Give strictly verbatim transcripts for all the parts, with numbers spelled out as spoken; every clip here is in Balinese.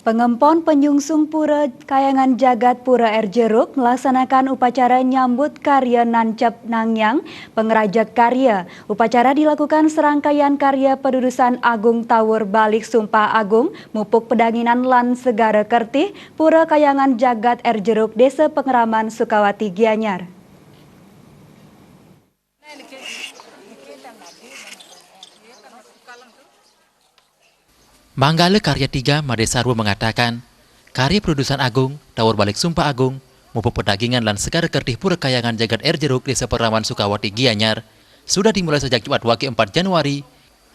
Pengempon penyungsung Pura Kayangan Jagat Pura Air Jeruk melaksanakan upacara nyambut karya nancep nangyang pengerajak karya. Upacara dilakukan serangkaian karya padudusan agung Tawur Balik Sumpah Agung, Mupuk Pedanginan lan Segara Kertih, Pura Kayangan Jagat Air Jeruk, Desa Pengeraman, Sukawati, Gianyar. Manggala Karya tiga Made Sarwa mengatakan, karya padudusan agung, Tawur Balik Sumpah Agung, Mupuk Pedagingan lan Segara Kertih Pura Kayangan Jagat Air Jeruk, Desa Pengeraman, Sukawati, Gianyar, sudah dimulai sejak Jumat Wage empat Januari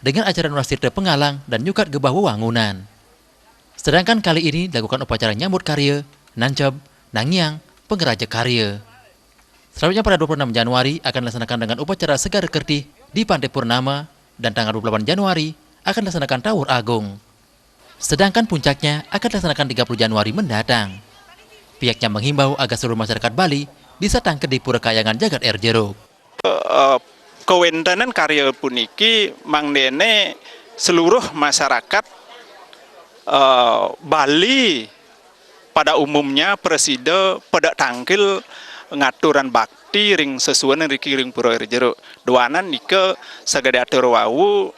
dengan acara nunas tirta pengalang dan nyukat gebah wewangunan. Sedangkan kali ini dilakukan upacara nyambut karya, nancep, nangiang, pengeraja karya. Selanjutnya pada dua puluh enam Januari akan dilaksanakan dengan upacara Segara Kertih di Pantai Purnama dan tanggal dua puluh delapan Januari akan dilaksanakan Tawur Agung. Sedangkan puncaknya akan dilaksanakan tiga puluh Januari mendatang. Pihaknya menghimbau agar seluruh masyarakat Bali bisa tangkil di Pura Kayangan Jagat Air Jeruk. Eh, kawéntenan karya puniki mangdané seluruh masyarakat eh, Bali pada umumnya prasida pada tangkil ngaturang bakti ring sesuunan riki ring Pura Air Jeruk. Duaning nika sagadi atur wau,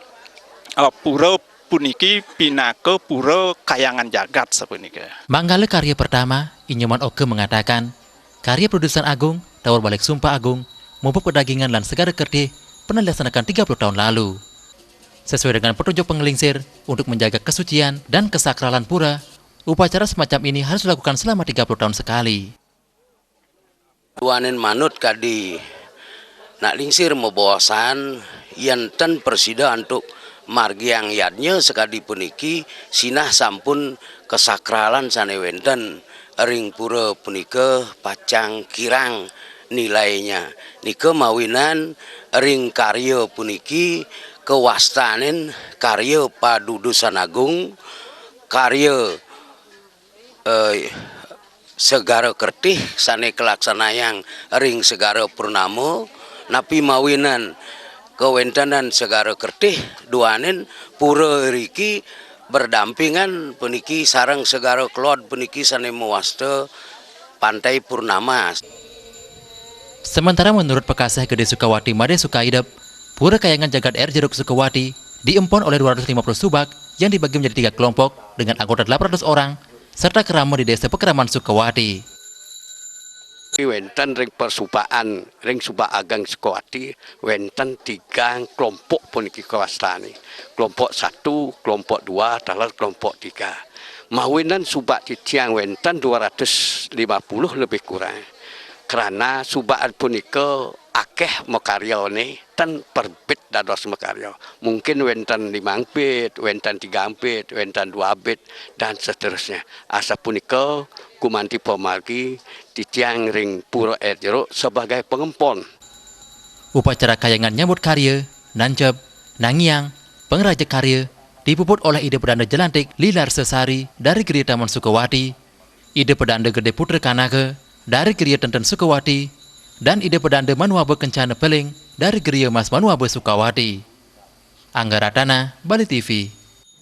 eh, pura puniki pinaka pura kayangan jagat sapunika. Manggala karya pertama, I Nyoman Oka mengatakan, karya padudusan agung, Tawur Balik Sumpah Agung, Mupuk Pedagingan lan Segara Kertih pernah dilaksanakan tiga puluh tahun lalu. Sesuai dengan petunjuk penglingsir, untuk menjaga kesucian dan kesakralan pura, upacara semacam ini harus dilakukan selama tiga puluh tahun sekali. Duaning manut kadi nak lingsir mabaosan, yén ten prasida antuk margiang yadnya sakadi puniki, sinah sampun kasakralan sané wénten ring pura punika pacang kirang nilainya. Nika mawinan ring karya puniki kawastanin karya padudusan agung, karya eh, Segara Kertih sané kalaksanayang ring Segara Purnama, napi mawinan kawéntenan Segara Kertih duaning pura riki berdampingan puniki sareng Segara Kelod puniki sané mawasta Pantai Purnama. Sementara menurut Pekasih Gedé Sukawati Madé Sukaidep, Pura Kayangan Jagat Air Jeruk Sukawati diempon oleh dua ratus lima puluh subak yang dibagi menjadi tiga kelompok dengan anggota delapan ratus orang serta kerama di Desa Pekeraman, Sukawati. Wénten ring persubakan ring Subak Ageng Sukawati wénten tiga kelompok puniki kawastani. Kelompok satu, kelompok dua, taler kelompok tiga. Mawinan subak titiang wénten dua ratus lima puluh lebih kurang. Krana subak punika akéh makaryané, ten perbit dados makarya. Mungkin wénten limang bit, wénten tiga bit, wénten dua bit, dan seterusnya. Asapunika gumanti pamargi titiang ring Pura Air Jeruk sebagai pengempon. Upacara kayangan nyambut karya, nancep, nangiang, pengeraja karya dipuput oleh Ida Pedanda Jelantik Lilar Sesari dari Geria Taman Sukawati, Ida Pedanda Gedé Putra Kanaka dari Geria Tenten Sukawati, dan Ida Pedanda Manuaba Kencana Peling dari Geria Mas Manuaba Sukawati. Angga Ratana, Bali T V.